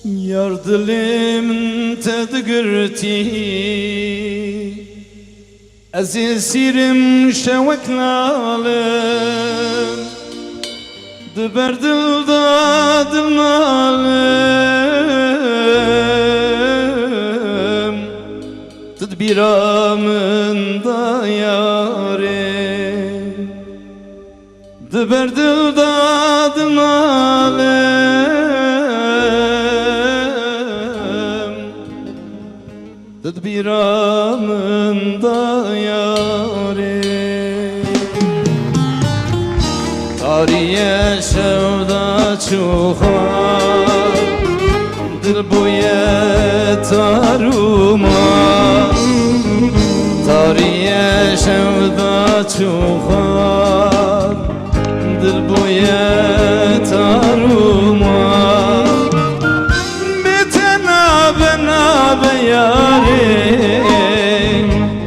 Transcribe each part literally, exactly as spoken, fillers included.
Yar dilê min te digirtî, ez ê sîrim şewek lalim, di ber dil de dil nalim, tu di bîra min de yarê. Di ber dil de dil nalim, tu di bîra min de yarê. Tarî ye şev de çû xwe, dil bûye tar û mar. Tarî ye şev de çû xwe, dil bûye tar û mar. Bê te nabe, nabe yarê,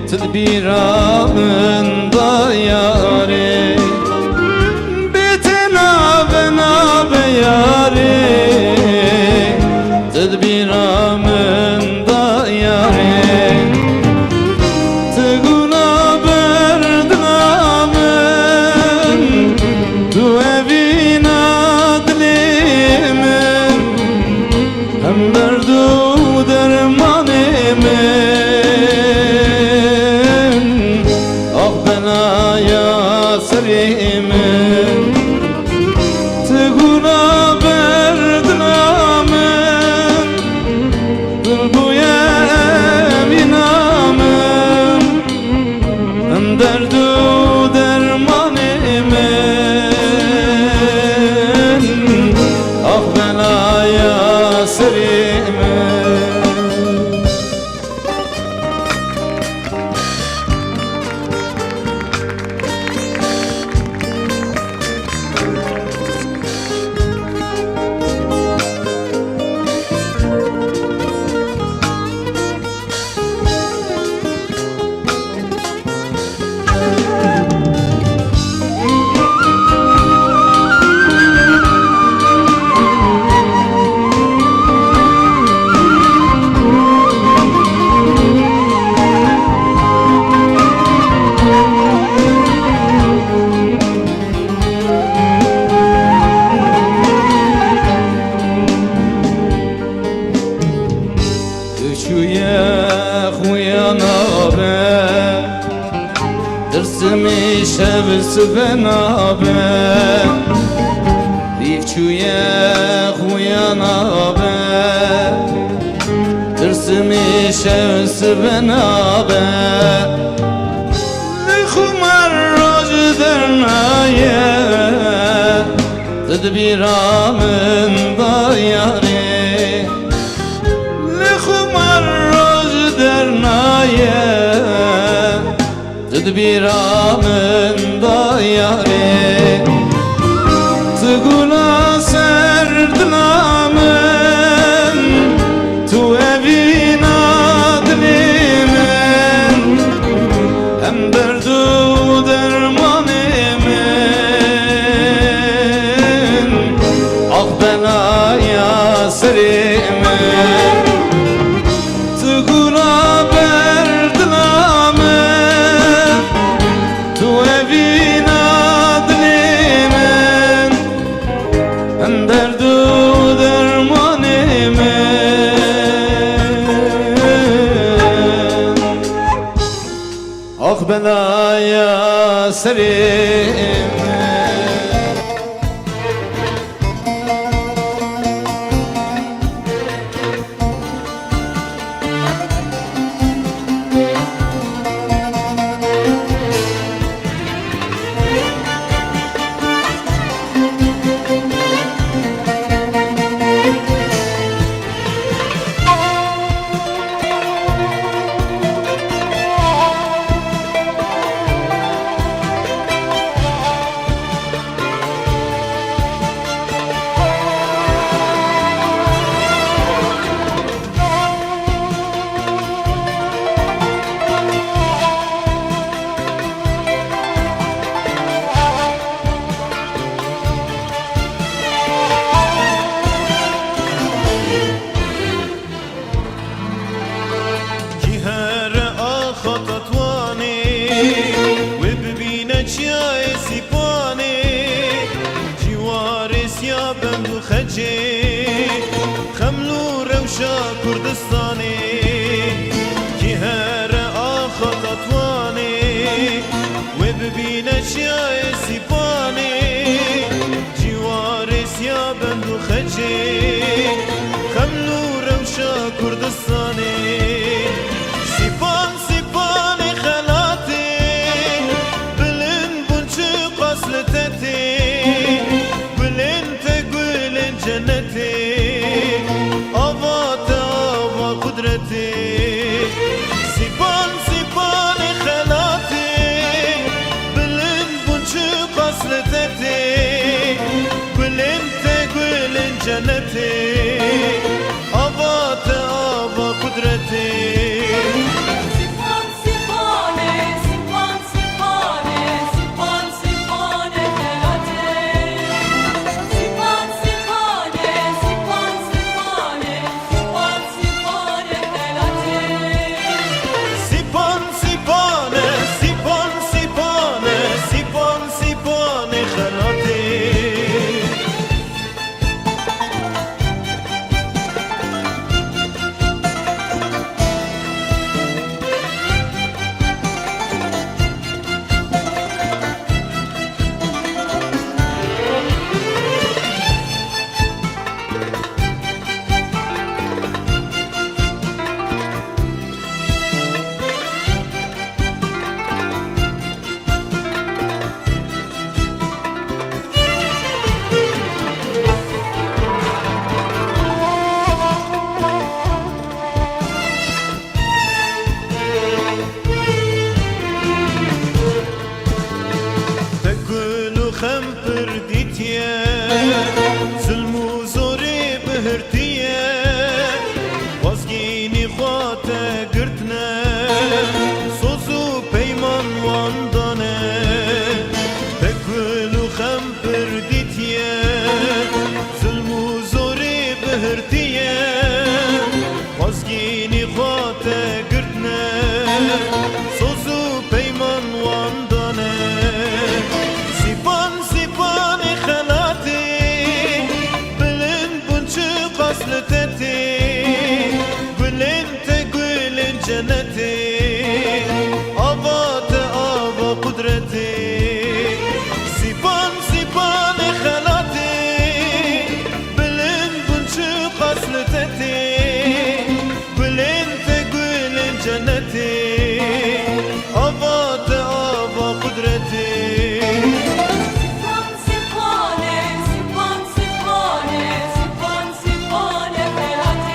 tu di bîra min de yarê. Bê te nabe, nabe yarê, tu di bîra min de yarê. Tu gula ber dila min, tu evîna dilê min, hem derd û dermanê min. Ax belaya serê min, tu gula ber dila min, dil bûye evîna min, hem derd û dermanê min. Ax belaya serê min. Tu çûye xuya nabe, tirsimî şev sibe nabe. Dîv çûye xuya nabe, tirsimî şev sibe nabe. Li xumar roj dernaye, tu di bîra min de yarê. Li xumar roj dernaye, tu di bîra min de yarê. Tu gula ser dila min, tu evîna dilê min, hem derd û dermanê min. Ax belaya serê min, tu gula ber dila min, tu evîna dilê min, hem derd û dermanê min. Ax belaya serê min. Kurdistanê, kî here axa Tetwanê, wê bibîne çiyayê Sîpanê, cîwarê siya bend û xecê, xem nû rewşa Kurdistanê. Sîpan, Sîpanê xelatê, bilind bûn çiqas li tetê, gulên te gulên cenetê, ava te ava qudretê. Sîpan, Sîpanê xelatê, bilind bûn çiqas li tetê, gulên te gulên cenetê, ava te ava qudretê. Sîpan, Sîpanê, Sîpan, Sîpanê, Sîpan, Sîpanê xelatê. Sîpan, Sîpanê, Sîpan, Sîpanê, Sîpan, Sîpanê xelatê. Sîpan, Sîpanê, Sîpan, Sîpanê, Sîpan, Sîpanê xelatê. Te gul û xem pir dîtiye, zilm û zorê bihirtiye, xwezgînî xwe te girtine, soz û peyman wan dane. Te gul û xem pir dîtiye, zilm û zorê bihirtiye, xwezgînî xwe te girtine, soz û peyman wan dane. Sîpan, Sîpanê xelatê, bilind bûn çiqas li tetê, gulên te gulên cenetê, ava te ava qudretê. Sîpan, Sîpanê xelatê, bilind bûn çiqas li tetê, gulên te gulên cenetê, ava te ava qudretê. Sîpan, Sîpanê, Sîpan, Sîpanê, Sîpan, Sîpanê xelatê.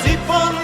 Sîpan,